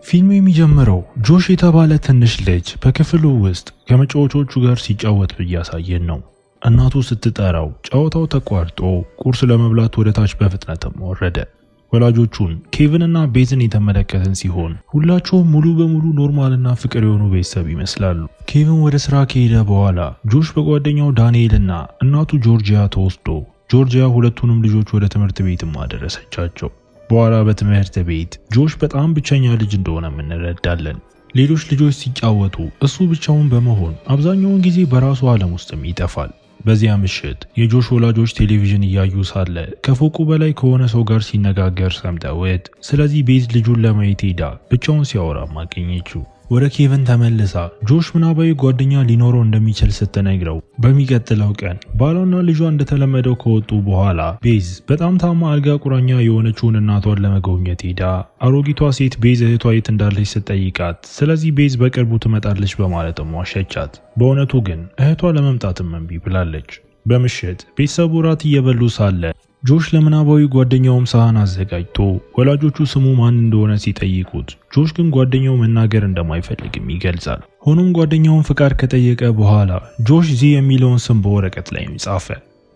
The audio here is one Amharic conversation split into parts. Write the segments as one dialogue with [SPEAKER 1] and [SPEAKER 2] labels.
[SPEAKER 1] ፊልሙ የሚጀምረው ጆሽ የተባለ ትንሽ ልጅ በክፍሉ ውስጥ ከመጫወቻዎቹ ጋር ሲጫወት እያሳየን ነው። እናቱ ስትጠራው ጨዋታው ተቋርጦ ቁርስ ለመብላት ወደ ታች በፍጥነትም ወረደ። ወላጆቹን ኬቪን እና ቤዝን የተመለከትን ሲሆን ሁላቸውም ሙሉ በሙሉ normal ና ፍቅር የሆኑ ቤተሰብ ይመስላሉ። ኬቪን ወደ ስራ ከሄደ በኋላ ጆሽ በጓደኛው ዳንኤል እና እናቱ ጆርጂያ ተወስዶ ጆርጂያ ሁለቱንም ልጆች ወደ ትምህርት ቤትም አደረሰቻቸው። በኋላ በትምህርት ቤት ጆሽ በጣም ብቸኛ ልጅ እንደሆነም እንረዳለን። ሌሎች ልጆች ሲጫወቱ እሱ ብቻውን በመሆን አብዛኛውን ጊዜ በራሱ ዓለም ውስጥም ይጠፋል። በዚያ ምሽት የጆሽ ወላጆች ቴሌቪዥን እያዩ ሳለ ከፎቁ በላይ ከሆነ ሰው ጋር ሲነጋገር ሰምተውት፣ ስለዚህ ቤዝ ልጁን ለማየት ሄዳ ብቻውን ሲያወራ አገኘችው። ወደ ኬቨን ተመልሳ ጆሽ ምናባዊ ጓደኛ ሊኖረው እንደሚችል ስትነግረው በሚቀጥለው ቀን ባሏና ልጇ እንደተለመደው ከወጡ በኋላ ቤዝ በጣም ታማ አልጋ ቁራኛ የሆነችውን እናቷን ለመጎብኘት ሄዳ አሮጊቷ ሴት ቤዝ እህቷ የት እንዳለች ስትጠይቃት ስለዚህ ቤዝ በቅርቡ ትመጣለች በማለትም ዋሸቻት። በእውነቱ ግን እህቷ ለመምጣትም እምቢ ብላለች። በምሽት ቤተሰቡ ራት እየበሉ ሳለ ጆሽ ለምናባዊ ጓደኛውም ሳህን አዘጋጅቶ ወላጆቹ ስሙ ማን እንደሆነ ሲጠይቁት ጆሽ ግን ጓደኛው መናገር እንደማይፈልግም ይገልጻል። ሆኖም ጓደኛውን ፍቃድ ከጠየቀ በኋላ ጆሽ ዚ የሚለውን ስም በወረቀት ላይም ጻፈ።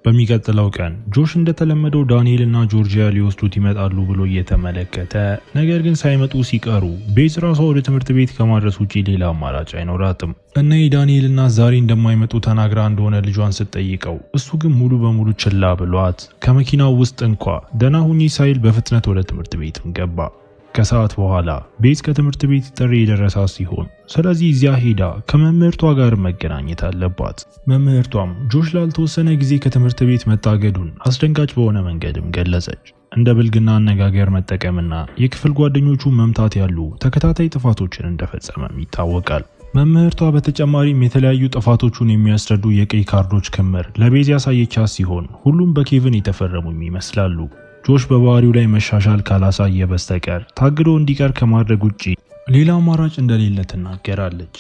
[SPEAKER 1] በሚቀጥለው ቀን ጆሽ እንደተለመደው ዳንኤል እና ጆርጂያ ሊወስዱት ይመጣሉ ብሎ እየተመለከተ ነገር ግን ሳይመጡ ሲቀሩ ቤዝ ራሷ ወደ ትምህርት ቤት ከማድረስ ውጪ ሌላ አማራጭ አይኖራትም እና የዳንኤል እናት ዛሬ እንደማይመጡ ተናግራ እንደሆነ ልጇን ስትጠይቀው እሱ ግን ሙሉ በሙሉ ችላ ብሏት ከመኪናው ውስጥ እንኳ ደህና ሁኚ ሳይል በፍጥነት ወደ ትምህርት ቤትም ገባ። ከሰዓት በኋላ ቤዝ ከትምህርት ቤት ጥሪ የደረሳት ሲሆን ስለዚህ እዚያ ሄዳ ከመምህርቷ ጋር መገናኘት አለባት። መምህርቷም ጆሽ ላልተወሰነ ጊዜ ከትምህርት ቤት መታገዱን አስደንጋጭ በሆነ መንገድም ገለጸች። እንደ ብልግና አነጋገር መጠቀምና የክፍል ጓደኞቹ መምታት ያሉ ተከታታይ ጥፋቶችን እንደፈጸመም ይታወቃል። መምህርቷ በተጨማሪም የተለያዩ ጥፋቶቹን የሚያስረዱ የቀይ ካርዶች ክምር ለቤዝ ያሳየቻት ሲሆን ሁሉም በኬቪን የተፈረሙም ይመስላሉ። ጆሽ በባህሪው ላይ መሻሻል ካላሳየ በስተቀር ታግዶ እንዲቀር ከማድረግ ውጪ ሌላ አማራጭ እንደሌለ ትናገራለች።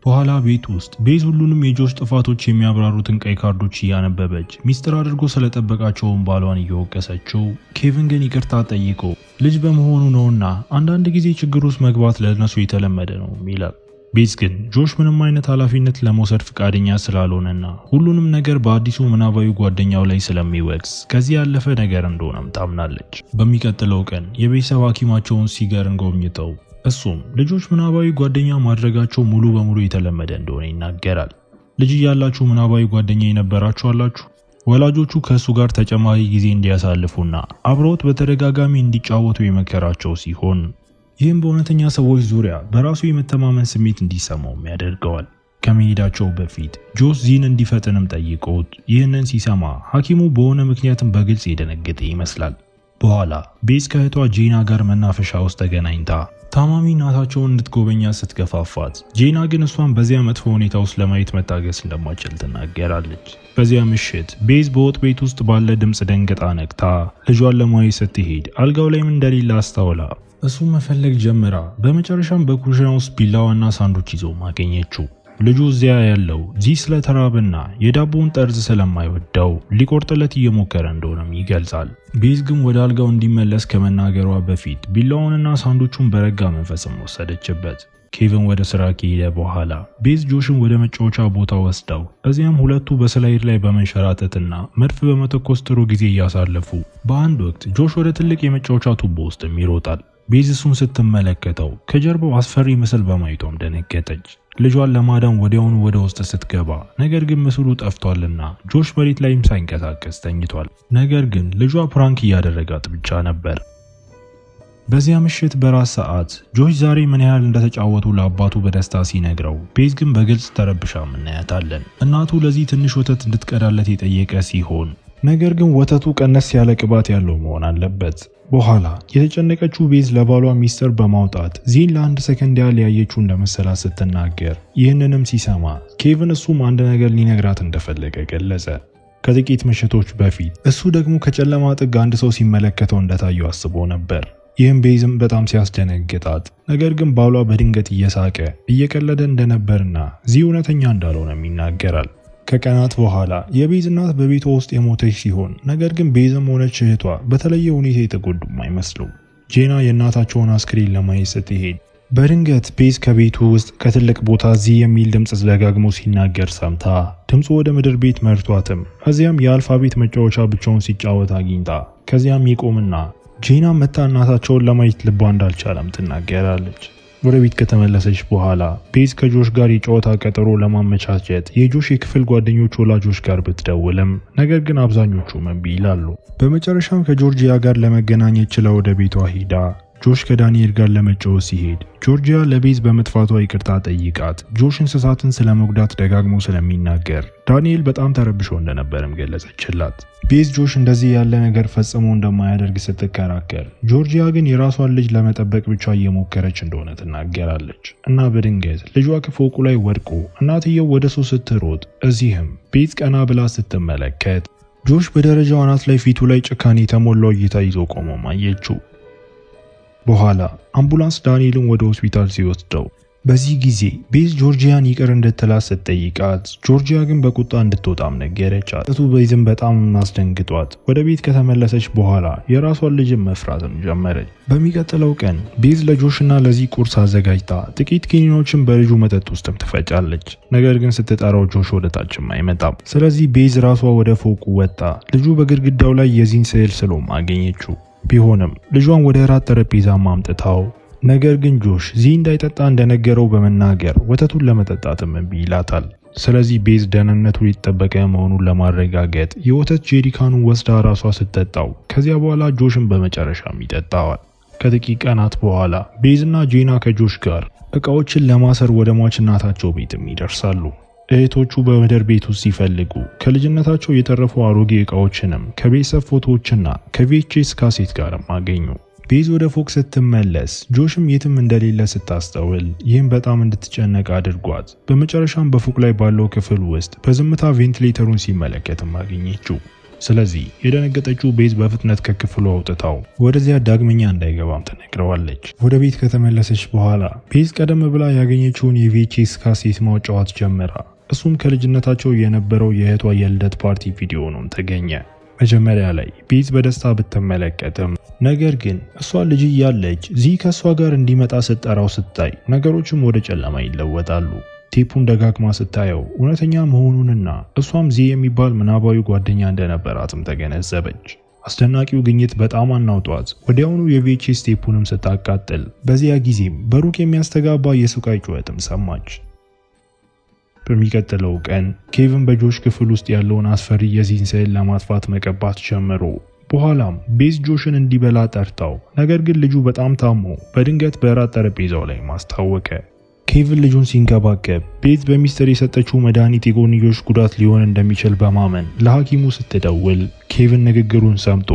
[SPEAKER 1] በኋላ ቤት ውስጥ ቤዝ ሁሉንም የጆሽ ጥፋቶች የሚያብራሩትን ቀይ ካርዶች እያነበበች ሚስጥር አድርጎ ስለጠበቃቸውን ባሏን እየወቀሰችው፣ ኬቪን ግን ይቅርታ ጠይቆ ልጅ በመሆኑ ነውና አንዳንድ ጊዜ ችግር ውስጥ መግባት ለእነሱ የተለመደ ነው ይላል። ቤዝ ግን ጆሽ ምንም አይነት ኃላፊነት ለመውሰድ ፈቃደኛ ስላልሆነና ሁሉንም ነገር በአዲሱ ምናባዊ ጓደኛው ላይ ስለሚወቅስ ከዚህ ያለፈ ነገር እንደሆነም ታምናለች። በሚቀጥለው ቀን የቤተሰብ ሐኪማቸውን ሲገርን ጎብኝተው እሱም ልጆች ምናባዊ ጓደኛ ማድረጋቸው ሙሉ በሙሉ የተለመደ እንደሆነ ይናገራል። ልጅ እያላችሁ ምናባዊ ጓደኛ የነበራችሁ አላችሁ? ወላጆቹ ከእሱ ጋር ተጨማሪ ጊዜ እንዲያሳልፉና አብረውት በተደጋጋሚ እንዲጫወቱ የመከራቸው ሲሆን ይህም በእውነተኛ ሰዎች ዙሪያ በራሱ የመተማመን ስሜት እንዲሰማውም ያደርገዋል። ከመሄዳቸው በፊት ጆሽ ዚን እንዲፈጥንም ጠይቆት ይህንን ሲሰማ ሐኪሙ በሆነ ምክንያትም በግልጽ የደነገጠ ይመስላል። በኋላ ቤዝ ከእህቷ ጄና ጋር መናፈሻ ውስጥ ተገናኝታ ታማሚ እናታቸውን እንድትጎበኛ ስትገፋፋት ጄና ግን እሷን በዚያ መጥፎ ሁኔታ ውስጥ ለማየት መታገስ እንደማትችል ትናገራለች። በዚያ ምሽት ቤዝ በወጥ ቤት ውስጥ ባለ ድምፅ ደንግጣ ነቅታ ልጇን ለማየት ስትሄድ አልጋው ላይም እንደሌለ አስተውላ እሱን መፈለግ ጀምራ በመጨረሻም በኩሽና ውስጥ ቢላዋና ሳንዱች ይዞ አገኘችው። ልጁ እዚያ ያለው ዚ ስለተራበና የዳቦውን ጠርዝ ስለማይወደው ሊቆርጥለት እየሞከረ እንደሆነም ይገልጻል። ቤዝ ግን ወደ አልጋው እንዲመለስ ከመናገሯ በፊት ቢላዋውንና ሳንዱቹን በረጋ መንፈስም ወሰደችበት። ኬቪን ወደ ስራ ከሄደ በኋላ ቤዝ ጆሽን ወደ መጫወቻ ቦታ ወስደው እዚያም ሁለቱ በ slide ላይ በመንሸራተትና መድፍ በመተኮስ ጥሩ ጊዜ እያሳለፉ በአንድ ወቅት ጆሽ ወደ ትልቅ የመጫወቻ ቱቦ ውስጥም ይሮጣል። ቤዝ እሱን ስትመለከተው ከጀርባው አስፈሪ ምስል በማየቷም ደነገጠች። ልጇን ለማዳን ወዲያውኑ ወደ ውስጥ ስትገባ ነገር ግን ምስሉ ጠፍቷልና ጆሽ መሬት ላይም ሳይንቀሳቀስ ተኝቷል። ነገር ግን ልጇ prank እያደረጋት ብቻ ነበር። በዚያ ምሽት በራት ሰዓት ጆሽ ዛሬ ምን ያህል እንደተጫወቱ ለአባቱ በደስታ ሲነግረው ቤዝ ግን በግልጽ ተረብሻ እናያታለን። እናቱ ለዚህ ትንሽ ወተት እንድትቀዳለት የጠየቀ ሲሆን ነገር ግን ወተቱ ቀነስ ያለ ቅባት ያለው መሆን አለበት። በኋላ የተጨነቀችው ቤዝ ለባሏ ሚስጥር በማውጣት ዚን ለአንድ ሰከንድ ያህል ያየችው እንደመሰላት ስትናገር ይህንንም ሲሰማ ኬቪን እሱም አንድ ነገር ሊነግራት እንደፈለገ ገለጸ። ከጥቂት ምሽቶች በፊት እሱ ደግሞ ከጨለማ ጥግ አንድ ሰው ሲመለከተው እንደታየው አስቦ ነበር። ይህም ቤዝም በጣም ሲያስደነግጣት፣ ነገር ግን ባሏ በድንገት እየሳቀ እየቀለደ እንደነበርና ዚ እውነተኛ እንዳልሆነም ይናገራል። ከቀናት በኋላ የቤዝ እናት በቤቷ ውስጥ የሞተች ሲሆን ነገር ግን ቤዝም ሆነች እህቷ በተለየ ሁኔታ የተጎዱም አይመስሉም። ጄና የእናታቸውን አስክሬን ለማየት ስትሄድ በድንገት ቤዝ ከቤቱ ውስጥ ከትልቅ ቦታ ዚ የሚል ድምፅ ደጋግሞ ሲናገር ሰምታ ድምፁ ወደ ምድር ቤት መርቷትም እዚያም የ alphabet መጫወቻ ብቻውን ሲጫወት አግኝታ ከዚያም ይቆምና ጄና መታ እናታቸውን ለማየት ልቧ እንዳልቻለም ትናገራለች። ወደ ቤት ከተመለሰች በኋላ ቤዝ ከጆሽ ጋር የጨዋታ ቀጠሮ ለማመቻቸት የጆሽ የክፍል ጓደኞች ወላጆች ጋር ብትደውልም ነገር ግን አብዛኞቹ እምቢ ይላሉ። በመጨረሻም ከጆርጂያ ጋር ለመገናኘት ችላ ወደ ቤቷ ሂዳ ጆሽ ከዳንኤል ጋር ለመጫወት ሲሄድ ጆርጂያ ለቤዝ በመጥፋቷ ይቅርታ ጠይቃት ጆሽ እንስሳትን ስለመጉዳት ደጋግሞ ስለሚናገር ዳንኤል በጣም ተረብሾ እንደነበርም ገለጸችላት። ቤዝ ጆሽ እንደዚህ ያለ ነገር ፈጽሞ እንደማያደርግ ስትከራከር፣ ጆርጂያ ግን የራሷን ልጅ ለመጠበቅ ብቻ እየሞከረች እንደሆነ ትናገራለች። እና በድንገት ልጇ ከፎቁ ላይ ወድቆ እናትየው ወደ እሱ ስትሮጥ፣ እዚህም ቤዝ ቀና ብላ ስትመለከት ጆሽ በደረጃው አናት ላይ ፊቱ ላይ ጭካኔ የተሞላው እይታ ይዞ ቆሞም አየችው። በኋላ አምቡላንስ ዳንኤልን ወደ ሆስፒታል ሲወስደው በዚህ ጊዜ ቤዝ ጆርጂያን ይቅር እንድትላት ስትጠይቃት ጆርጂያ ግን በቁጣ እንድትወጣም ነገረቻት። እቱ ቤዝን በጣም አስደንግጧት ወደ ቤት ከተመለሰች በኋላ የራሷን ልጅን መፍራትም ጀመረች። በሚቀጥለው ቀን ቤዝ ለጆሽና ለዚህ ቁርስ አዘጋጅታ ጥቂት ኪኒኖችን በልጁ መጠጥ ውስጥም ትፈጫለች። ነገር ግን ስትጠራው ጆሽ ወደ ታችም አይመጣም። ስለዚህ ቤዝ ራሷ ወደ ፎቁ ወጣ። ልጁ በግድግዳው ላይ የዚህን ስዕል ስሎም አገኘችው። ቢሆንም ልጇን ወደ እራት ጠረጴዛ አምጥታው ነገር ግን ጆሽ ዚ እንዳይጠጣ እንደነገረው በመናገር ወተቱን ለመጠጣትም እምቢ ይላታል። ስለዚህ ቤዝ ደህንነቱ የተጠበቀ መሆኑን ለማረጋገጥ የወተት ጄሪካኑን ወስዳ ራሷ ስትጠጣው ከዚያ በኋላ ጆሽን በመጨረሻም ይጠጣዋል። ከጥቂት ቀናት በኋላ ቤዝና ጄና ከጆሽ ጋር እቃዎችን ለማሰር ወደ ሟች እናታቸው ቤትም ይደርሳሉ። እህቶቹ በምድር ቤት ውስጥ ሲፈልጉ ከልጅነታቸው የተረፉ አሮጌ እቃዎችንም ከቤተሰብ ፎቶዎችና ከ VHS ካሴት ጋርም አገኙ። ቤዝ ወደ ፎቅ ስትመለስ ጆሽም የትም እንደሌለ ስታስተውል ይህም በጣም እንድትጨነቅ አድርጓት በመጨረሻም በፎቅ ላይ ባለው ክፍል ውስጥ በዝምታ ቬንቲሌተሩን ሲመለከትም አገኘችው። ስለዚህ የደነገጠችው ቤዝ በፍጥነት ከክፍሉ አውጥታው ወደዚያ ዳግመኛ እንዳይገባም ትነግረዋለች። ወደ ቤት ከተመለሰች በኋላ ቤዝ ቀደም ብላ ያገኘችውን የ VHS ካሴት ማጫወት ጀምራ እሱም ከልጅነታቸው የነበረው የእህቷ የልደት ፓርቲ ቪዲዮ ሆኖም ተገኘ። መጀመሪያ ላይ ቤዝ በደስታ ብትመለከትም ነገር ግን እሷ ልጅ እያለች ዚ ከእሷ ጋር እንዲመጣ ስትጠራው ስታይ ነገሮችም ወደ ጨለማ ይለወጣሉ። ቴፑን ደጋግማ ስታየው እውነተኛ መሆኑንና እሷም ዚ የሚባል ምናባዊ ጓደኛ እንደነበራትም ተገነዘበች። አስደናቂው ግኝት በጣም አናውጧት ወዲያውኑ የ VHS ቴፑንም ስታቃጥል፣ በዚያ ጊዜም በሩቅ የሚያስተጋባ የስቃይ ጩኸትም ሰማች። በሚቀጥለው ቀን ኬቪን በጆሽ ክፍል ውስጥ ያለውን አስፈሪ የዚህን ስዕል ለማጥፋት መቀባት ጀምሮ በኋላም ቤዝ ጆሽን እንዲበላ ጠርታው፣ ነገር ግን ልጁ በጣም ታሞ በድንገት በእራት ጠረጴዛው ላይ ማስታወቀ። ኬቪን ልጁን ሲንከባከብ ቤዝ በሚስጥር የሰጠችው መድኃኒት የጎንዮሽ ጉዳት ሊሆን እንደሚችል በማመን ለሐኪሙ ስትደውል ኬቪን ንግግሩን ሰምቶ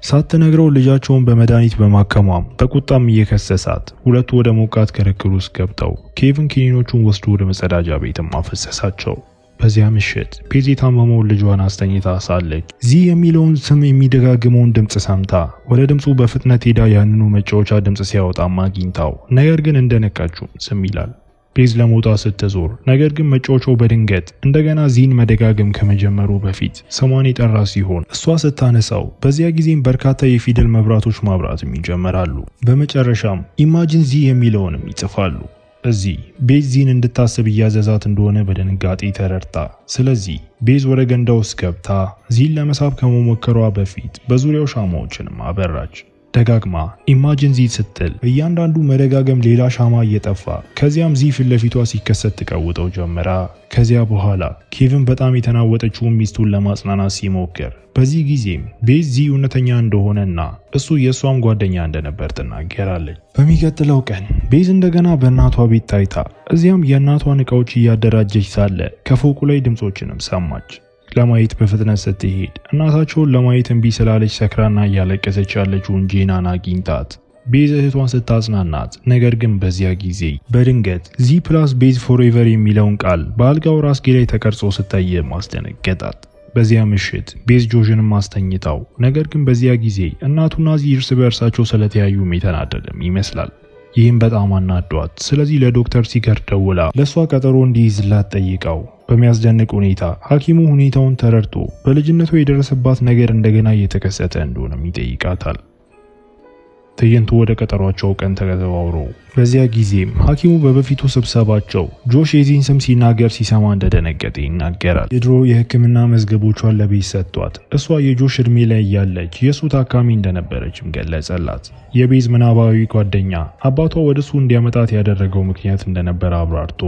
[SPEAKER 1] ሳትነግረው ልጃቸውን በመድኃኒት በማከሟም በቁጣም እየከሰሳት ሁለቱ ወደ ሞቃት ክርክር ውስጥ ገብተው ኬቪን ኪኒኖቹን ወስዶ ወደ መጸዳጃ ቤትም አፈሰሳቸው። በዚያ ምሽት ቤዝ የታመመውን ልጇን አስተኝታ ሳለች ዚ የሚለውን ስም የሚደጋግመውን ድምፅ ሰምታ ወደ ድምፁ በፍጥነት ሄዳ ያንኑ መጫወቻ ድምፅ ሲያወጣም አግኝታው ነገር ግን እንደነቃችው ዝም ይላል። ቤዝ ለመውጣት ስትዞር ነገር ግን መጫወቻው በድንገት እንደገና ዚን መደጋገም ከመጀመሩ በፊት ስሟን የጠራ ሲሆን እሷ ስታነሳው በዚያ ጊዜም በርካታ የፊደል መብራቶች ማብራትም ይጀምራሉ። በመጨረሻም imagine ዚ የሚለውንም ይጽፋሉ። እዚህ ቤዝ ዚን እንድታስብ እያዘዛት እንደሆነ በድንጋጤ ተረድታ፣ ስለዚህ ቤዝ ወደ ገንዳ ውስጥ ገብታ ዚን ለመሳብ ከመሞከሯ በፊት በዙሪያው ሻማዎችንም አበራች። ደጋግማ imagine ዚ ስትል እያንዳንዱ መደጋገም ሌላ ሻማ እየጠፋ ከዚያም ዚ ፊት ለፊቷ ሲከሰት ትቀውጠው ጀመራ። ከዚያ በኋላ ኬቪን በጣም የተናወጠችውን ሚስቱን ለማጽናናት ሲሞክር በዚህ ጊዜም ቤዝ ዚ እውነተኛ እንደሆነና እሱ የእሷም ጓደኛ እንደነበር ትናገራለች። በሚቀጥለው ቀን ቤዝ እንደገና በእናቷ ቤት ታይታ እዚያም የእናቷን እቃዎች እያደራጀች ሳለ ከፎቁ ላይ ድምፆችንም ሰማች። ለማየት በፍጥነት ስትሄድ እናታቸውን ለማየት እምቢ ስላለች ሰክራና እያለቀሰች ያለችውን ጄናን አግኝታት ቤዝ እህቷን ስታጽናናት፣ ነገር ግን በዚያ ጊዜ በድንገት ዚ plus ቤዝ forever የሚለውን ቃል በአልጋው ራስጌ ላይ ተቀርጾ ስታይ ማስደነገጣት። በዚያ ምሽት ቤዝ ጆሽንም አስተኝታው፣ ነገር ግን በዚያ ጊዜ እናቱና ዚ እርስ በእርሳቸው ስለተያዩም የተናደደም ይመስላል። ይህም በጣም አናዷት። ስለዚህ ለዶክተር ሲገር ደውላ ለእሷ ቀጠሮ እንዲይዝላት ጠይቀው በሚያስደንቅ ሁኔታ ሐኪሙ ሁኔታውን ተረድቶ በልጅነቱ የደረሰባት ነገር እንደገና እየተከሰተ እንደሆነም ይጠይቃታል። ትዕይንቱ ወደ ቀጠሯቸው ቀን ተዘዋውሮ በዚያ ጊዜም ሐኪሙ በበፊቱ ስብሰባቸው ጆሽ የዚህን ስም ሲናገር ሲሰማ እንደደነገጠ ይናገራል። የድሮ የሕክምና መዝገቦቿን ለቤዝ ሰጥቷት እሷ የጆሽ እድሜ ላይ እያለች የእሱ ታካሚ እንደነበረችም ገለጸላት። የቤዝ ምናባዊ ጓደኛ አባቷ ወደ እሱ እንዲያመጣት ያደረገው ምክንያት እንደነበረ አብራርቶ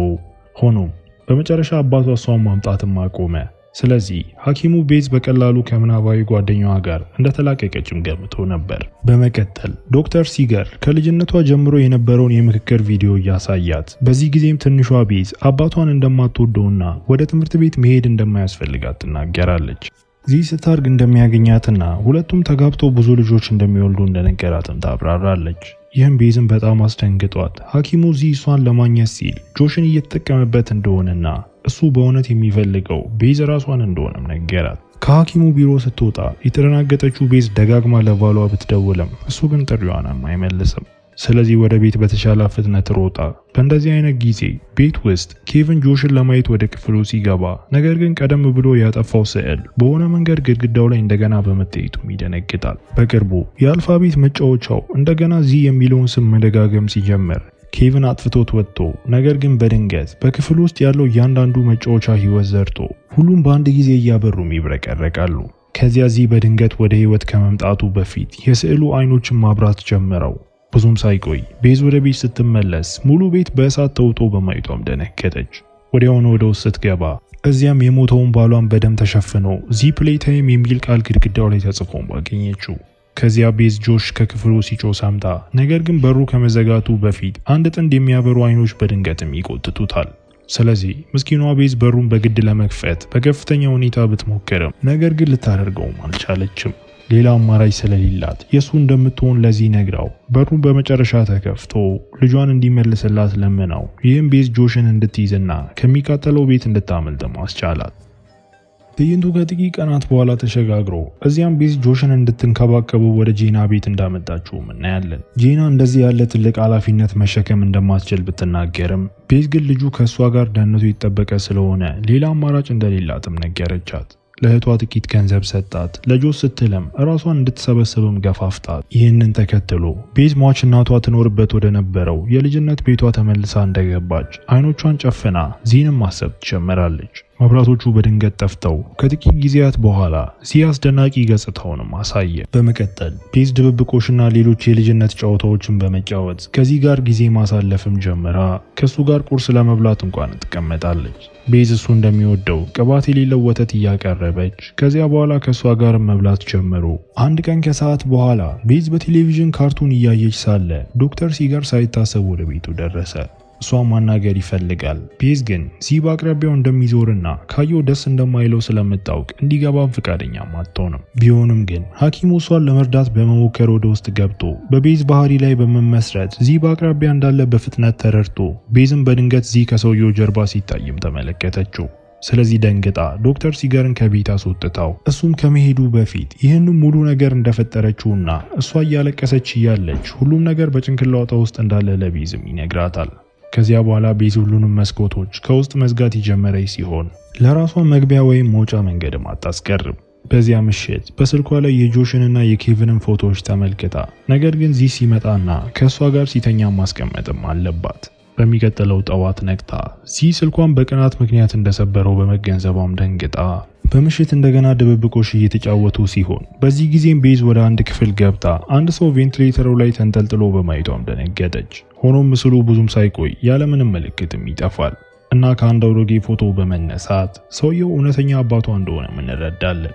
[SPEAKER 1] ሆኖም በመጨረሻ አባቷ እሷን ማምጣትም አቆመ። ስለዚህ ሐኪሙ ቤዝ በቀላሉ ከምናባዊ ጓደኛዋ ጋር እንደተላቀቀችም ገምቶ ነበር። በመቀጠል ዶክተር ሲገር ከልጅነቷ ጀምሮ የነበረውን የምክክር ቪዲዮ እያሳያት፣ በዚህ ጊዜም ትንሿ ቤዝ አባቷን እንደማትወደውና ወደ ትምህርት ቤት መሄድ እንደማያስፈልጋት ትናገራለች። ዚ ስታርግ እንደሚያገኛትና ሁለቱም ተጋብተው ብዙ ልጆች እንደሚወልዱ እንደነገራትም ታብራራለች። ይህም ቤዝን በጣም አስደንግጧት ሐኪሙ ዚ እሷን ለማግኘት ሲል ጆሽን እየተጠቀመበት እንደሆነና እሱ በእውነት የሚፈልገው ቤዝ ራሷን እንደሆነም ነገራት። ከሐኪሙ ቢሮ ስትወጣ የተደናገጠችው ቤዝ ደጋግማ ለባሏ ብትደውልም እሱ ግን ጥሪዋንም አይመልስም። ስለዚህ ወደ ቤት በተሻለ ፍጥነት ሮጣ። በእንደዚህ አይነት ጊዜ ቤት ውስጥ ኬቪን ጆሽን ለማየት ወደ ክፍሉ ሲገባ፣ ነገር ግን ቀደም ብሎ ያጠፋው ስዕል በሆነ መንገድ ግድግዳው ላይ እንደገና በመታየቱም ይደነግጣል። በቅርቡ የ alphabet መጫወቻው እንደገና ዚ የሚለውን ስም መደጋገም ሲጀምር ኬቪን አጥፍቶት ወጥቶ፣ ነገር ግን በድንገት በክፍል ውስጥ ያለው እያንዳንዱ መጫወቻ ህይወት ዘርቶ ሁሉም በአንድ ጊዜ እያበሩም ይብረቀረቃሉ። ከዚያ ዚ በድንገት ወደ ህይወት ከመምጣቱ በፊት የስዕሉ አይኖችን ማብራት ጀምረው ብዙም ሳይቆይ ቤዝ ወደ ቤት ስትመለስ ሙሉ ቤት በእሳት ተውጦ በማየቷም ደነገጠች። ወዲያውኑ ወደ ውስጥ ስትገባ እዚያም የሞተውን ባሏን በደም ተሸፍኖ ዚ play time የሚል ቃል ግድግዳው ላይ ተጽፎም አገኘችው። ከዚያ ቤዝ ጆሽ ከክፍሉ ሲጮህ ሰምታ፣ ነገር ግን በሩ ከመዘጋቱ በፊት አንድ ጥንድ የሚያበሩ አይኖች በድንገትም ይጎትቱታል። ስለዚህ ምስኪኗ ቤዝ በሩን በግድ ለመክፈት በከፍተኛ ሁኔታ ብትሞክርም ነገር ግን ልታደርገውም አልቻለችም። ሌላ አማራጭ ስለሌላት የእሱ እንደምትሆን ለዚህ ነግራው በሩን በመጨረሻ ተከፍቶ ልጇን እንዲመልስላት ለምነው፣ ይህም ቤዝ ጆሽን እንድትይዝና ከሚቃጠለው ቤት እንድታመልጥም አስቻላት። ትዕይንቱ ከጥቂት ቀናት በኋላ ተሸጋግሮ እዚያም ቤዝ ጆሽን እንድትንከባከበው ወደ ጄና ቤት እንዳመጣችውም እናያለን። ጄና እንደዚህ ያለ ትልቅ ኃላፊነት መሸከም እንደማትችል ብትናገርም ቤዝ ግን ልጁ ከእሷ ጋር ደህንነቱ የተጠበቀ ስለሆነ ሌላ አማራጭ እንደሌላትም ነገረቻት። ለእህቷ ጥቂት ገንዘብ ሰጣት። ለጆስ ስትልም እራሷን እንድትሰበስብም ገፋፍታት። ይህንን ተከትሎ ቤዝ ሟች እናቷ ትኖርበት ወደ ነበረው የልጅነት ቤቷ ተመልሳ እንደገባች አይኖቿን ጨፍና ዚንም ማሰብ ትጀምራለች። መብራቶቹ በድንገት ጠፍተው ከጥቂት ጊዜያት በኋላ ዚ አስደናቂ ገጽታውንም አሳየ። በመቀጠል ቤዝ ድብብቆሽና ሌሎች የልጅነት ጨዋታዎችን በመጫወት ከዚህ ጋር ጊዜ ማሳለፍም ጀምራ ከእሱ ጋር ቁርስ ለመብላት እንኳን ትቀመጣለች። ቤዝ እሱ እንደሚወደው ቅባት የሌለው ወተት እያቀረበች ከዚያ በኋላ ከእሷ ጋር መብላት ጀመሩ። አንድ ቀን ከሰዓት በኋላ ቤዝ በቴሌቪዥን ካርቱን እያየች ሳለ ዶክተር ሲጋር ሳይታሰብ ወደ ቤቱ ደረሰ። እሷን ማናገር ይፈልጋል። ቤዝ ግን ዚ በአቅራቢያው እንደሚዞርና ካየው ደስ እንደማይለው ስለምታውቅ እንዲገባም ፍቃደኛም አትሆንም። ቢሆንም ግን ሐኪሙ እሷን ለመርዳት በመሞከር ወደ ውስጥ ገብቶ በቤዝ ባህሪ ላይ በመመስረት ዚ በአቅራቢያ እንዳለ በፍጥነት ተረድቶ ቤዝም በድንገት ዚ ከሰውየው ጀርባ ሲታይም ተመለከተችው። ስለዚህ ደንግጣ ዶክተር ሲገርን ከቤት አስወጥታው እሱም ከመሄዱ በፊት ይህን ሙሉ ነገር እንደፈጠረችውና እሷ እያለቀሰች እያለች ሁሉም ነገር በጭንቅላቷ ውስጥ እንዳለ ለቤዝም ይነግራታል። ከዚያ በኋላ ቤዝ ሁሉንም መስኮቶች ከውስጥ መዝጋት የጀመረች ሲሆን ለራሷ መግቢያ ወይም መውጫ መንገድም አታስቀርም። በዚያ ምሽት በስልኳ ላይ የጆሽንና የኬቪንን ፎቶዎች ተመልክታ ነገር ግን ዚ ሲመጣና ከእሷ ጋር ሲተኛ ማስቀመጥም አለባት። በሚቀጥለው ጠዋት ነቅታ ዚ ስልኳን በቅናት ምክንያት እንደሰበረው በመገንዘቧም ደንግጣ በምሽት እንደገና ድብብቆሽ እየተጫወቱ ሲሆን በዚህ ጊዜም ቤዝ ወደ አንድ ክፍል ገብታ አንድ ሰው ቬንቲሌተሩ ላይ ተንጠልጥሎ በማየቷም ደነገጠች። ሆኖም ምስሉ ብዙም ሳይቆይ ያለምንም ምልክትም ይጠፋል እና ከአንድ አሮጌ ፎቶ በመነሳት ሰውየው እውነተኛ አባቷ እንደሆነም እንረዳለን።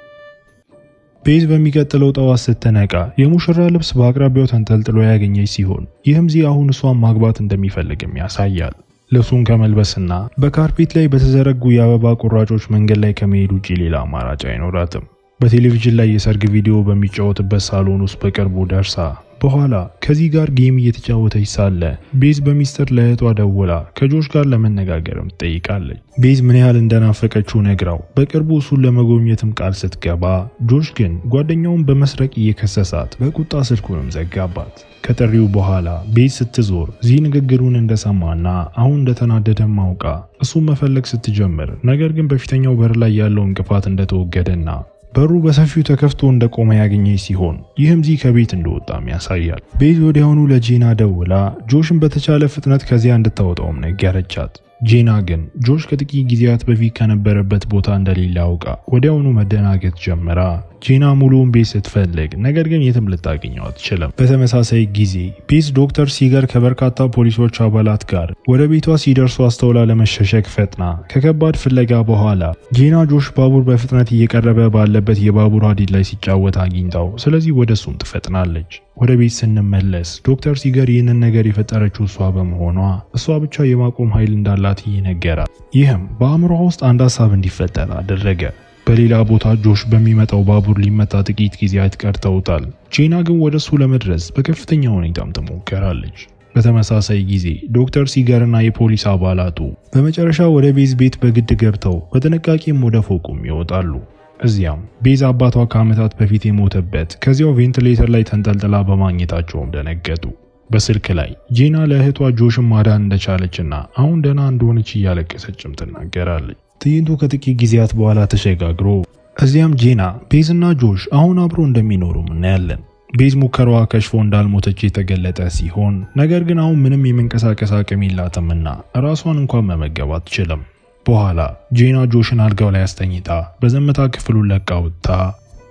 [SPEAKER 1] ቤዝ በሚቀጥለው ጠዋት ስትነቃ የሙሽራ ልብስ በአቅራቢያው ተንጠልጥሎ ያገኘች ሲሆን ይህም ዚ አሁን እሷን ማግባት እንደሚፈልግም ያሳያል። ልብሱን ከመልበስና በ carpet ላይ በተዘረጉ የአበባ ቁራጮች መንገድ ላይ ከመሄድ ውጪ ሌላ አማራጭ አይኖራትም። በቴሌቪዥን ላይ የሰርግ ቪዲዮ በሚጫወትበት ሳሎን ውስጥ በቅርቡ ደርሳ በኋላ ከዚህ ጋር game እየተጫወተች ሳለ ቤዝ በሚስጥር ለእህቷ ደውላ ከጆሽ ጋር ለመነጋገርም ትጠይቃለች። ቤዝ ምን ያህል እንደናፈቀችው ነግራው በቅርቡ እሱን ለመጎብኘትም ቃል ስትገባ ጆሽ ግን ጓደኛውን በመስረቅ እየከሰሳት በቁጣ ስልኩንም ዘጋባት። ከጥሪው በኋላ ቤዝ ስትዞር ዚ ንግግሩን እንደሰማና አሁን እንደተናደደም አውቃ እሱን መፈለግ ስትጀምር ነገር ግን በፊተኛው በር ላይ ያለው እንቅፋት እንደተወገደና በሩ በሰፊው ተከፍቶ እንደቆመ ያገኘች ሲሆን ይህም ዚ ከቤት እንደወጣም ያሳያል። ቤዝ ወዲያውኑ ለጄና ደውላ ጆሽን በተቻለ ፍጥነት ከዚያ እንድታወጣውም ነገረቻት። ጄና ግን ጆሽ ከጥቂት ጊዜያት በፊት ከነበረበት ቦታ እንደሌለ አውቃ ወዲያውኑ መደናገጥ ጀምራ ጄና ሙሉውን ቤት ስትፈልግ ነገር ግን የትም ልታገኘው አትችልም። በተመሳሳይ ጊዜ ቤዝ ዶክተር ሲገር ከበርካታ ፖሊሶች አባላት ጋር ወደ ቤቷ ሲደርሱ አስተውላ ለመሸሸግ ፈጥና ከከባድ ፍለጋ በኋላ ጄና ጆሽ ባቡር በፍጥነት እየቀረበ ባለበት የባቡር ሀዲድ ላይ ሲጫወት አግኝታው ስለዚህ ወደ እሱም ትፈጥናለች። ወደ ቤት ስንመለስ ዶክተር ሲገር ይህንን ነገር የፈጠረችው እሷ በመሆኗ እሷ ብቻ የማቆም ኃይል እንዳላት ይነገራል። ይህም በአእምሯ ውስጥ አንድ ሀሳብ እንዲፈጠር አደረገ። በሌላ ቦታ ጆሽ በሚመጣው ባቡር ሊመታ ጥቂት ጊዜያት ቀርተውታል። ጄና ግን ወደ እሱ ለመድረስ በከፍተኛ ሁኔታም ትሞክራለች። በተመሳሳይ ጊዜ ዶክተር ሲገርና የፖሊስ አባላቱ በመጨረሻ ወደ ቤዝ ቤት በግድ ገብተው በጥንቃቄም ወደ ፎቁም ይወጣሉ። እዚያም ቤዝ አባቷ ከዓመታት በፊት የሞተበት ከዚያው ቬንቲሌተር ላይ ተንጠልጥላ በማግኘታቸውም ደነገጡ። በስልክ ላይ ጄና ለእህቷ ጆሽን ማዳን እንደቻለችና አሁን ደህና እንደሆነች እያለቀሰችም ትናገራለች። ትዕይንቱ ከጥቂት ጊዜያት በኋላ ተሸጋግሮ እዚያም ጄና፣ ቤዝና ጆሽ አሁን አብሮ እንደሚኖሩም እናያለን። ቤዝ ሙከራዋ ከሽፎ እንዳልሞተች የተገለጠ ሲሆን ነገር ግን አሁን ምንም የመንቀሳቀስ አቅም የላትምና ራሷን እንኳን መመገብ አትችልም። በኋላ ጄና ጆሽን አልጋው ላይ አስተኝታ በዝምታ ክፍሉን ለቃ ወጥታ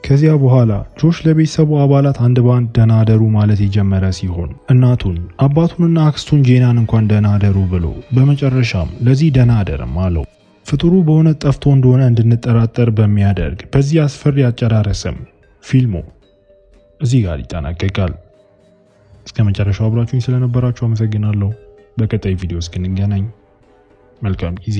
[SPEAKER 1] ከዚያ በኋላ ጆሽ ለቤተሰቡ አባላት አንድ በአንድ ደህና አደሩ ማለት የጀመረ ሲሆን እናቱን፣ አባቱንና አክስቱን ጄናን እንኳን ደህና አደሩ ብሎ በመጨረሻም ለዚህ ደህና አደርም አለው። ፍጡሩ በእውነት ጠፍቶ እንደሆነ እንድንጠራጠር በሚያደርግ በዚህ አስፈሪ አጨራረስም ፊልሙ እዚህ ጋር ይጠናቀቃል። እስከ መጨረሻው አብራችሁኝ ስለነበራችሁ አመሰግናለሁ። በቀጣይ ቪዲዮ እስክንገናኝ መልካም ጊዜ።